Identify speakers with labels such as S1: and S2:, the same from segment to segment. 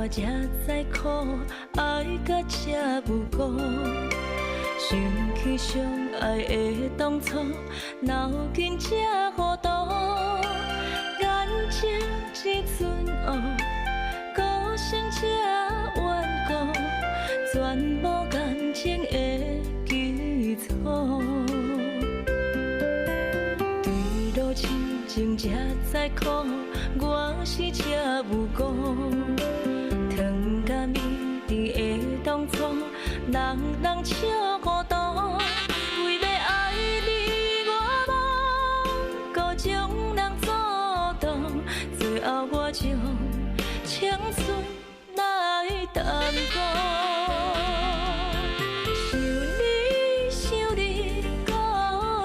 S1: 我才知苦，愛甲這無辜。想起相愛的當初，腦筋這糊塗，感情這陣烏，個性這頑固，全無感情的基礎。對路痴情才知苦，我是這無辜。糖佮蜜甜的當初，人人笑糊塗。為欲愛你，我無顧眾人阻擋，最後我將青春來擔顧。想你想你，閣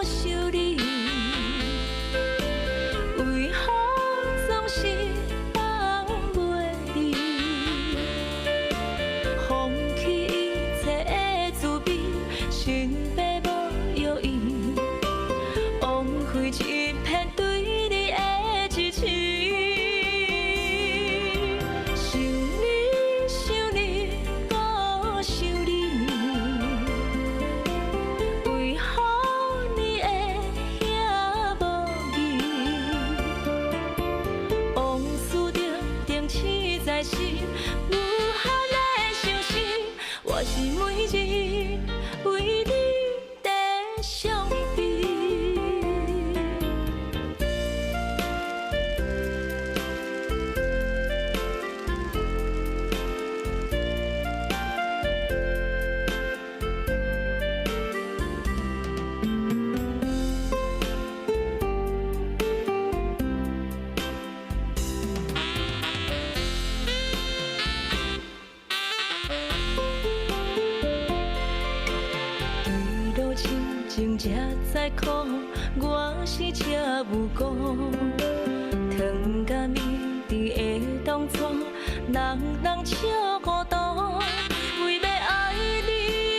S1: 想你，為何總是放袂離？放棄一切的慈悲，心爸無藥醫，枉費一片對你的支持。想你想你，閣想你，為何你會遐無義？往事定定刺在心，無限的傷心，我是每日為你在傷悲。對路痴情才知苦，我是這無辜。糖佮蜜甜的當初，人人笑糊塗。為欲愛你，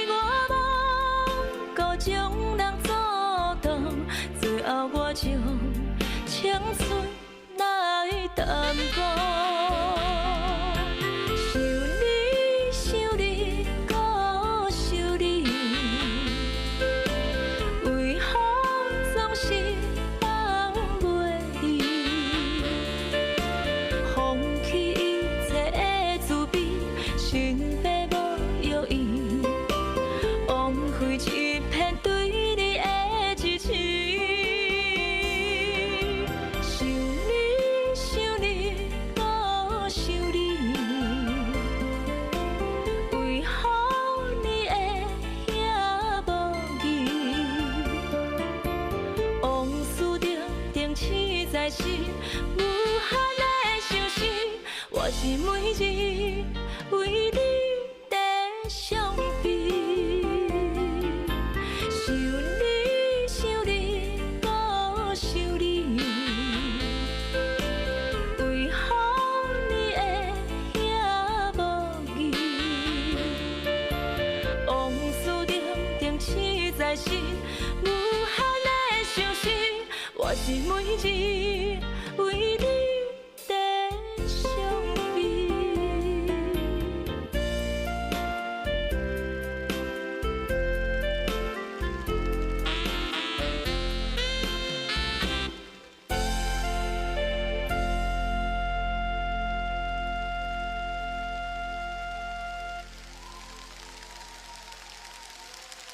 S1: 我無顧眾人阻擋，最後我將青春來擔顧。想你想你，閣想你，為何總是放袂離？放棄一切的慈悲，心爸無藥醫，枉費一片對你的支持。想你想你，閣想你，為何你會遐無義？往事定定刺在心，無限的傷心，我是每日為你在傷悲。想你想你，閣想你，為何你會遐無義？往事定定刺在心，無限的傷心，我是每日